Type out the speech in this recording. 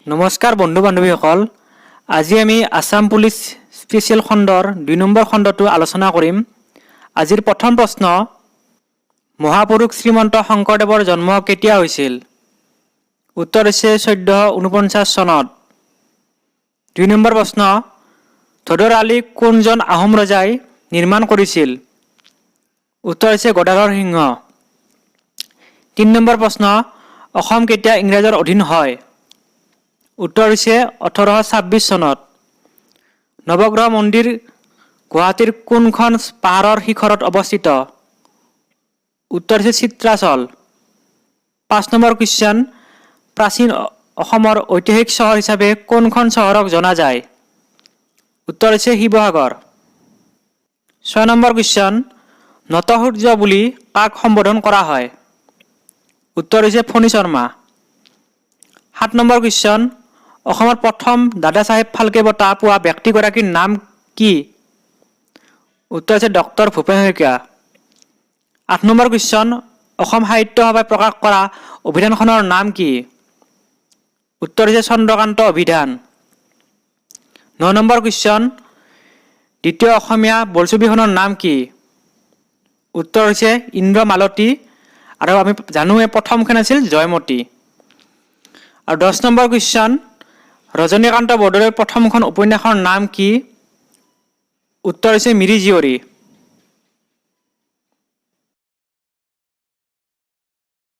নমস্কাৰ বন্ধু বান্ধৱীসকল, আজি আমি আছাম পুলিচ স্পেচিয়েল খণ্ডৰ 2 নম্বৰ খণ্ডটো আলোচনা কৰিম। আজিৰ প্ৰথম প্ৰশ্ন, মহাপুৰুষ শ্ৰীমন্ত শংকৰদেৱৰ জন্ম কেতিয়া হৈছিল? উত্তৰ হৈছে 1449 চনত। 2 নম্বৰ প্ৰশ্ন, ধোদৰ আলি কোনজন আহোম ৰজাই নিৰ্মাণ কৰিছিল? উত্তৰ হৈছে গদাধৰ সিংহ। 3 নম্বৰ প্ৰশ্ন, অসম কেতিয়া ইংৰাজৰ অধীন হয়? উত্তৰ হৈছে 1826 চনত। নৱগ্ৰহ মন্দিৰ গুৱাহাটীৰ কোনখন পাহাৰৰ শিখৰত অৱস্থিত? উত্তৰ হৈছে চিত্ৰাচল। 5 নম্বৰ কুৱেশ্যন, প্ৰাচীন অসমৰ ঐতিহাসিক চহৰ হিচাপে কোনখন চহৰক জনা যায়? উত্তৰ হৈছে শিৱসাগৰ। 6 নম্বৰ কুৱেশ্যন, নটসূৰ্য বুলি কাক সম্বোধন কৰা হয়? উত্তৰ হৈছে ফণী শৰ্মা। 7 নম্বৰ কুৱেশ্যন, অসমৰ প্ৰথম দাদা চাহেব ফাল্কে বঁটা পোৱা ব্যক্তিগৰাকীৰ নাম কি? উত্তৰ হৈছে doctor Bhupen Hazarika. 8 number question, Assam সাহিত্য সভাই প্ৰকাশ কৰা অভিধানখনৰ নাম কি? উত্তৰ হৈছে চন্দ্ৰকান্ত অভিধান। 9 নম্বৰ কুৱেশ্যন, দ্বিতীয় অসমীয়া বোলছবিখনৰ নাম কি? উত্তৰ হৈছে ইন্দ্ৰমালতী। আৰু আমি জানোৱে, প্ৰথমখন আছিল জয়মতী। আৰু 10 নম্বৰ কুৱেশ্যন, ৰজনীকান্ত বৰদলৈৰ প্ৰথমখন উপন্যাসৰ নাম কি? উত্তৰ হৈছে মিৰি জীয়ৰী।